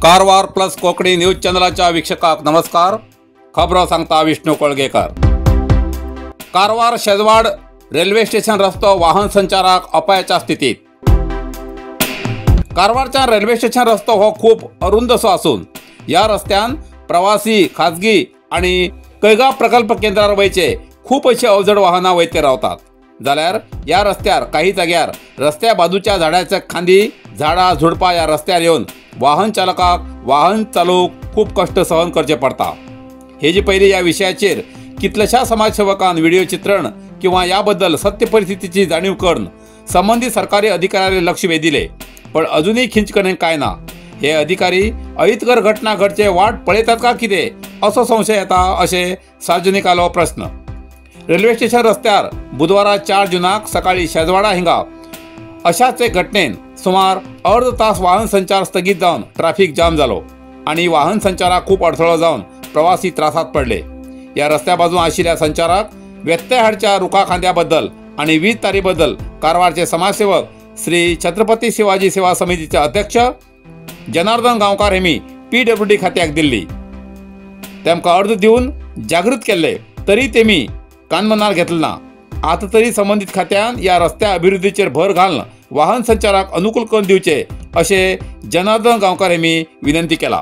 Karwar plus Konkani news चॅनलाच्या वीक्षकांक नमस्कार. खबरो सांगता विष्णू कोळगेकर. कारवार शेजवाड रेल्वे स्टेशन रस्तो वाहन संचाराक अपायाच्या स्थितीत. कारवारच्या रेल्वे स्टेशन रस्तो हो खूब अरुंदसो आसून ह्या रस्त्यान प्रवासी, खाजगी आनी कैगा प्रकल्प केंद्रार वयचे खूब अशी अवजड वाहनां वयते रावतात. जाल्यार ह्या रस्त्यार काही जाग्यार रस्त्या बाजूच्या झाडाचे खांदी झाडां झुडपां ह्या रस्त्यार येवन वाहन चालकाक वाहन चालोवंक खूब कश्ट सहन करचे पडटा. हेजे पयलीं ह्या विशयाचेर कितल्याश्या समाजसेवकान व्हिडिओ चित्रण किंवा ह्या बद्दल सत्य परिस्थितीची जाणीव करून संबंधित सरकारी अधिकाऱ्याले लक्ष वेधिले, पण अजूनही खिंचकणे काय ना. हे अधिकारी अहितकर घटना घडचे वाट पळयतात का कितें असो संशय येता अशें सार्वजनिकालो प्रस्न. रेल्वे स्टेशन रस्त्यार बुधवारा 4 जूनाक सकाळी शेजवाडा हिंगा अशाच एक घटनेन सुमार अर्द तास वाहन संचार स्थगीत जावन ट्रॅफिक जाम जालो आनी वाहन संचाराक खूब अडथळो जावन प्रवासी त्रासात पडले. ह्या रस्त्या बाजून आशिल्ल्या संचाराक व्यत्यय हाडच्या रुखा खांद्या बद्दल आनी वीज तारी बद्दल कारवारचे समाजसेवक श्री छत्रपती शिवाजी सेवा समितीचे अध्यक्ष जनार्दन गांवकार हेमी PWD खात्याक दिल्ली. तेमकां अर्ज दिवन जागृत केल्ले तरी तेमी कानमनार घेतले ना. आतां तरी संबंदीत खात्यान ह्या रस्त्या अभिवृद्धीचेर भर घालून वाहन संचाराक अनुकूल करून दिवचे अशें जनार्दन गांवकार हेमी विनंती केला.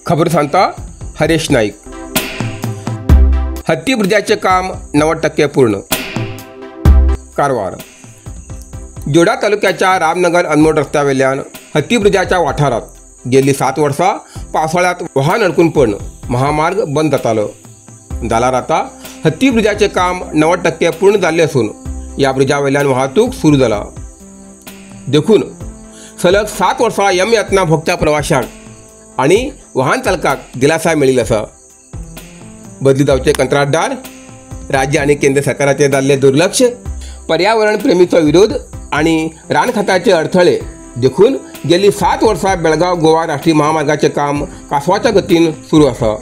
खबर सांगता हरेश नाईक. हत्ती ब्रिजाचे काम 90% पूर्ण. कारवार जोडा तालुक्याच्या रामनगर अनमोड रस्त्यावेल्यान हत्ती ब्रिजाच्या वाठारांत गेल्ली 7 वर्सां पावसाळ्यांत वाहन अडकून पडून महामार्ग बंद जातालो. जाल्यार आतां हत्ती ब्रिजाचे काम 90% पूर्ण जाल्ले आसून ह्या ब्रिजावेल्यान वाहतूक सुरू जाला. देखून सलग 7 वर्सां यमयातना भोगच्या प्रवाशांक आनी वाहन चालकाक दिलासा मेळिल्लो आसा. बदली जावचे कंत्राटदार, राज्य आनी केंद्र सरकाराचे जाल्ले दुर्लक्ष, पर्यावरण प्रेमीचो विरोध आनी रान खात्याचे अडथळे देखून गेली 7 वर्सां बेळगांव गोवा राष्ट्रीय महामार्गाचें काम कासवाच्या गतीन सुरू आसा.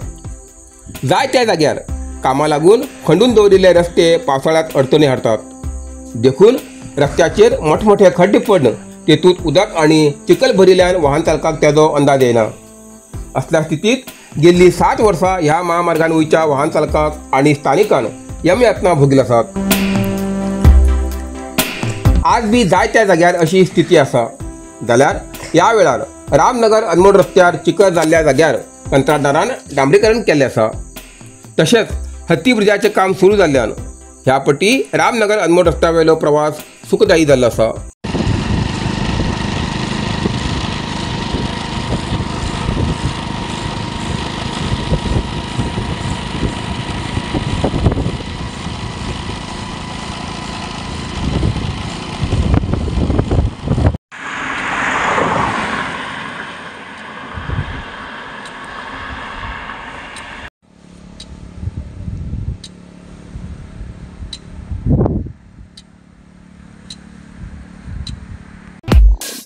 जाय त्या जाग्यार कामां लागून खंडून दवरिल्ले रस्ते पावसाळ्यांत अडचणी हाडटात. देखून रस्त्याचेर मोठमोठे खड्डे पडून तेतूंत उदक आनी चिखल भरिल्ल्यान वाहन चालकाक तेजो अंदाज येना. असल्या स्थितीत गेल्ली 7 वर्सां ह्या महामार्गान वयच्या वाहन चालकांक आनी स्थानिकांक यमयातना भोगिल्ले आसात. आज बी जायत्या जाग्यार अशी स्थिती आसा. जाल्यार ह्या वेळार रामनगर अनमोड रस्त्यार चिखल जाल्ल्या जाग्यार कंत्राटदारान डांबरीकरण केल्लें आसा. तशेंच हत्ती ब्रिजाचें काम सुरू जाल्ल्यान ह्या पटी रामनगर अनमोड रस्त्यावेलो प्रवास सुखदायी जाल्लो आसा.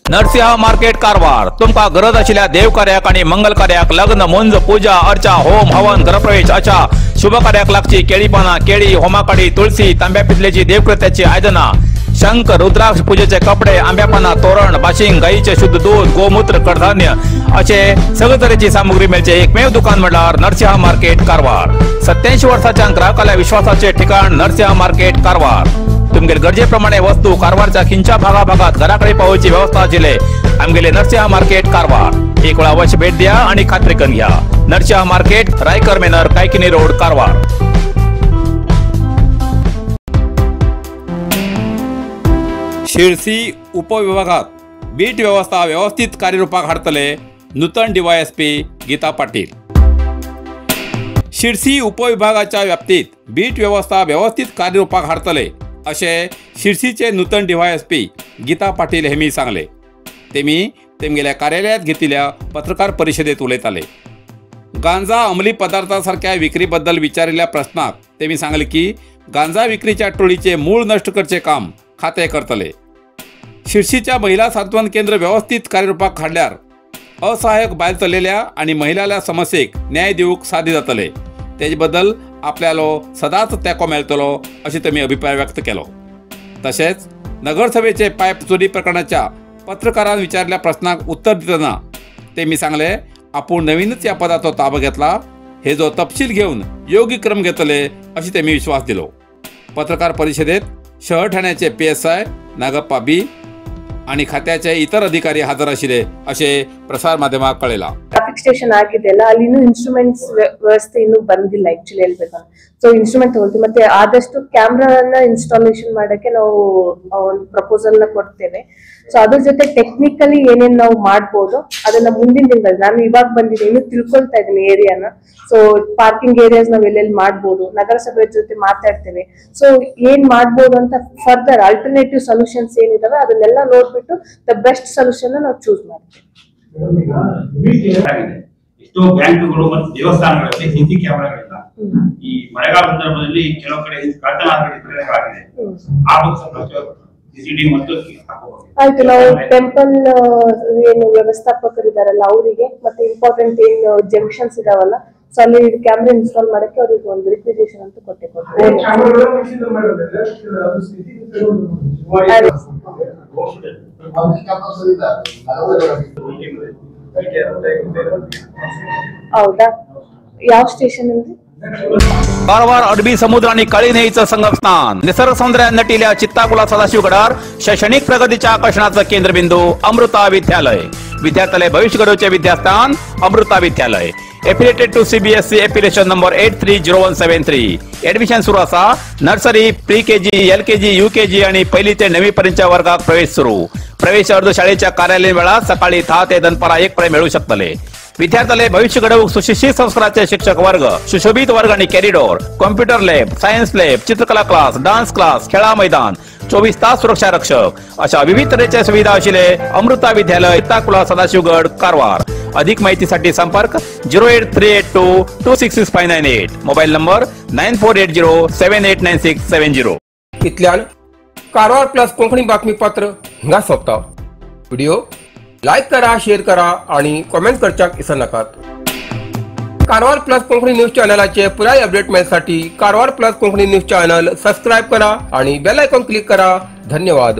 नरसिंह मार्केट कारवार तुमकां गरज आशिल्ल्या देवकार्याक आनी मंगल कार्याक, लग्न, मुंज, पूजा अर्चा, होम हवन, घरप्रवेश अशा शुभ कार्याक लागची केळी पानां, केळी, होमाकाडी, तुळसी, तांब्या पितलेची देवकृत्याची आयदनां, शंख, रुद्राक्ष, पूजेचे कपडे, आंब्या पानां, तोरण, बाशिंग, गायीचे शुद्ध दूध, गोमूत्र, कडधान्य असे सगळे तरेची सामुग्री मेळचे एकमेव दुकान म्हळ्यार नरसिंह मार्केट कारवार. 87 वर्साच्या ग्राहकाल्या विश्वासाचे ठिकाण नरसिंह मार्केट कारवार. तुमगेले गरजे प्रमाणे वस्तू कारवारच्या खिंच्या भागा भागात घराकडे पावोवची व्यवस्था आशिल्ले आमगेले नरसिंह मार्केट कारवार. एक वेळा अवश्य भेट द्या आणि खात्री करून घ्या. Narasimha market, Raikar manor, Kaikini road, Karwar. Shirsi उपविभागात बीट व्यवस्था व्यवस्थित कार्यरूपाक हाडटले नूतन DYSP Gita Patil. शिरसी उपविभागाच्या व्याप्तीत बीट व्यवस्था व्यवस्थित कार्यरूपाक हाडतले अशें शिरसीचे नूतन डीवायएसपी गीता पाटील हेमी सांगले. तेमी तेमगेल्या कार्यालयात घेतिल्ल्या पत्रकार परिशदेत उलयताले. गांजा अंमली पदार्थासारख्या विक्रीबद्दल विचारिल्ल्या प्रश्नाक तेमी सांगले की गांजा विक्रीच्या टोळीचे मूळ नष्ट करचे काम खाते करतले. शिरसीच्या महिला सांत्वन केंद्र व्यवस्थित कार्यरूपाक हाडल्यार असहाय्यक बायल चललेल्या आणि महिलाल्या समस्येक न्याय दिवंक साध्य जातले, तेजे बद्दल आपल्यालो सदांच तेंको मेळटलो अशें तेमी अभिप्राय व्यक्त केलो. तशेंच नगरसभेचे पायप चोरी प्रकरणाच्या पत्रकारान विचारल्या प्रश्नाक उत्तर दितना तेमी सांगले आपूण नवीनच ह्या पदाचो ताबो घेतला, हेजो तपशील घेवन योग्य क्रम घेतले अशें तेमी विश्वास दिलो. पत्रकार परिशदेत शहर ठाण्याचे PSI Nagappa बी आणि खात्याचे इतर अधिकारी हजर आशिल्ले अशें प्रसार माध्यमाक कळयलां. ಟ್ರಾಫಿಕ್ ಸ್ಟೇಷನ್ ಆಗಿದೆಯಲ್ಲ, ಅಲ್ಲಿ ಇನ್ನೂ ಇನ್ಸ್ಟ್ರೂಮೆಂಟ್ಸ್ ವ್ಯವಸ್ಥೆ ಇನ್ನೂ ಬಂದಿಲ್ಲ ಆಕ್ಚುಲಿ ಹೇಳ್ಬೇಕು. ಸೊ ಇನ್ಸ್ಟ್ರೂಮೆಂಟ್ ತಗೊಳ್ತೀವಿ ಮತ್ತೆ ಆದಷ್ಟು ಕ್ಯಾಮ್ರಾನ ಇನ್ಸ್ಟಾಲೇಷನ್ ಮಾಡಕ್ಕೆ ನಾವು ಒಂದು ಪ್ರಪೋಸಲ್ ನ ಕೊಡ್ತೇವೆ. ಸೊ ಅದ್ರ ಜೊತೆ ಟೆಕ್ನಿಕಲಿ ಏನೇನ್ ನಾವು ಮಾಡ್ಬೋದು ಅದನ್ನ ಮುಂದಿನ ದಿನದಲ್ಲಿ, ನಾನು ಇವಾಗ ಬಂದಿದ್ದೀನಿ, ಇನ್ನೂ ತಿಳ್ಕೊಳ್ತಾ ಇದ್ದೀನಿ ಏರಿಯಾನ. ಸೊ ಪಾರ್ಕಿಂಗ್ ಏರಿಯಾಸ್ ನಾವ್ ಎಲ್ಲೆಲ್ಲಿ ಮಾಡ್ಬೋದು, ನಗರಸಭೆ ಜೊತೆ ಮಾತಾಡ್ತೇವೆ. ಸೊ ಏನ್ ಮಾಡ್ಬೋದು ಅಂತ ಫರ್ದರ್ ಆಲ್ಟರ್ನೇಟಿವ್ ಸೊಲ್ಯೂಷನ್ಸ್ ಏನಿದಾವೆ ಅದನ್ನೆಲ್ಲ ನೋಡ್ಬಿಟ್ಟು the best solution ನಾವು ಚೂಸ್ ಮಾಡ್ತೇವೆ. ಎಷ್ಟೋ ಬ್ಯಾಂಕ್ಗಳು ಮತ್ತು ದೇವಸ್ಥಾನಗಳಲ್ಲಿ ಸಿಸಿ ಕ್ಯಾಮೆರಾಗಳಿಲ್ಲ. ಈ ಮಳೆಗಾಲ ಸಂದರ್ಭದಲ್ಲಿ ಕೆಲವು ಕಡೆ ಕಳ್ಳತನ ಆಗಿದೆ. ಆ ಬಗ್ಗೆ ಸಿಸಿಟಿವಿ ಮತ್ತು ಆಯ್ತು, ನಾವು ಟೆಂಪಲ್ ಏನು ವ್ಯವಸ್ಥಾಪಕರಿದಾರಲ್ಲ ಅವರಿಗೆ ಮತ್ತೆ ಇಂಪಾರ್ಟೆಂಟ್ ಏನು ಜಂಕ್ಷನ್ಸ್ ಇದಾವಲ್ಲ, ಸೊ ಅಲ್ಲಿ ಕ್ಯಾಮೆರಾ ಇನ್ಸ್ಟಾಲ್ ಮಾಡಕ್ಕೆ ಅವ್ರಿಗೆ ಒಂದು ರಿಕ್ವಿಸಿಷನ್ ಅಂತ ಕೊಟ್ಟೆ ಕೊಡ್ತೀವಿ. ಹೌದಾ, ಯಾವ ಸ್ಟೇಷನ್ ಅಂದ್ರೆ? कारवार अरबी समुद्र आणि काळी न्हंयेचं संगमस्थान, निसर्ग सौंदर्यान नटिल्या चित्ताकुला सदाशिवगडार शैक्षणिक प्रगतीच्या आकर्षणाचं केंद्रबिंदू अमृता विद्यालय. विद्यार्थ्याले भविष्य घडवचे विद्यास्थान Amrita Vidyalaya. Affiliated to CBSE affiliation number 830173. Admission सुरू आसा. Nursery, pre KG, LKG, UKG आणि पहिली ते 9वी पर्यंतच्या वर्गात प्रवेश सुरू. प्रवेश अर्ज शाळेच्या कार्यालयीन वेळात सकाळी 10 ते दनपारा 1 पर्यंत मिळू शकतले. विद्यार्थ्याले भविष्य घडवूक सुशिक्षित संस्काराचे शिक्षक वर्ग, सुशोभित वर्ग आणि corridor, computer lab, science lab, चित्रकला क्लास, डान्स क्लास, खेळा मैदान, 24 तास सुरक्षा रक्षक अशा विविध तऱ्हेच्या सुविधा आशिल्ले अमृता विद्यालय, चित्ताकुला, सदाशिवगड, कारवार. अधिक माहितीसाठी संपर्क 08382 266598, मोबाईल नंबर 9480 789670. इतल्यान कारवार प्लस कोंकणी बातमीपत्र हिंगा सोंपता. व्हिडिओ लायक करा, शेअर करा आणि कॉमेंट करच्याक विसरनाकात. कारवार प्लस कोंकणी न्यूज चॅनलाचे पुराय update मेळसाठी Karwar plus Konkani news channel subscribe करा आणि बेल आयकॉन क्लिक करा. धन्यवाद.